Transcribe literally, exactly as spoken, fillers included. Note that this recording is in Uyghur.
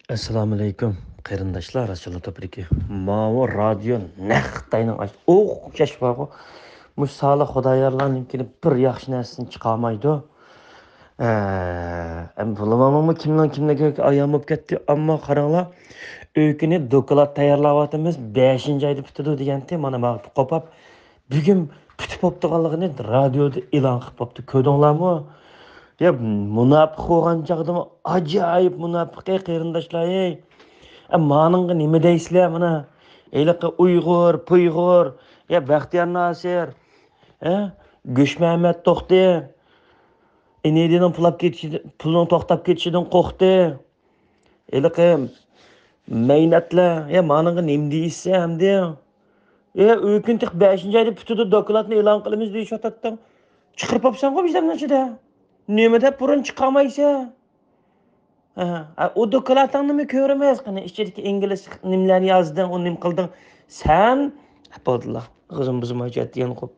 ئەسسالامۇئەلەيكۇم، قېرىنداشلار، رەسۇلۇللا توپىدىكى ماۋۇ رادىيو نەق خىتاينىڭ ئاش-، ئوخشاش بارغۇ. مۇشۇ سالىھ خۇدايارلارنىڭكىنى بىر ياخشى نەرسىنى چىقارمايدۇ. ئە، ئەم، بۇلارنىڭمۇ كىمنىڭ كىملىكى ئايان بولۇپ كەتتى. ئەمما قاراڭلار، ئۆيكىنى دوكلات تەييارلاۋاتىمىز، بەشىنچى ئايدا پۈتىدۇ دېگەنتى. مانا ماڭا قوپاپ، بۈگۈن پۈتۈپ بوپتىغانلىقىنى رادىيودا ئېلان قىلىپ بوپتۇ. كۆردۈڭلارمۇ؟ يا، مۇناپىق بولغان چاغدىمۇ ئاجايىپ مۇناپىق، ئەي قېرىنداشلار، ئەي. ئە، مانىڭغا نېمە دەيسىلەر مانا؟ ھېلىقى ئۇيغۇر، پۇيغۇر، يا بەختىيار ناسىر، ئە، گۈچمەمەت توختى، ئىنىدىنىڭ پۇلاپ كېتىشى-، پۇلنىڭ توختاپ كېتىشىدىن قورقتى. ھېلىقى مەينەتلەر، يا مانىڭغا نېمە دېيىشسە ئەمدى؟ ئە، ئۆكۈن تېخى بەشىنچى ئايدا پۈتىدۇ، دوكلاتنى ئېلان قىلىمىز دېيىشىۋاتاتتىڭ. چىقىرىپ بوپسەنغۇ بىزلەرنىڭ ئىچىدە. نېمە دەپ بۇرۇن چىقارمايسەن؟ ھە، ئۇ دوكلاتىڭنىمۇ كۆرىمىز. قېنى ئىچىدىكى ئىنگلىز نېمىلەرنى يازدىڭ، ئۇنى نېمە قىلدىڭ؟ سەن، بولدىلا، ئېغىزىمنى بۇزماي جەددىيەن قوپ.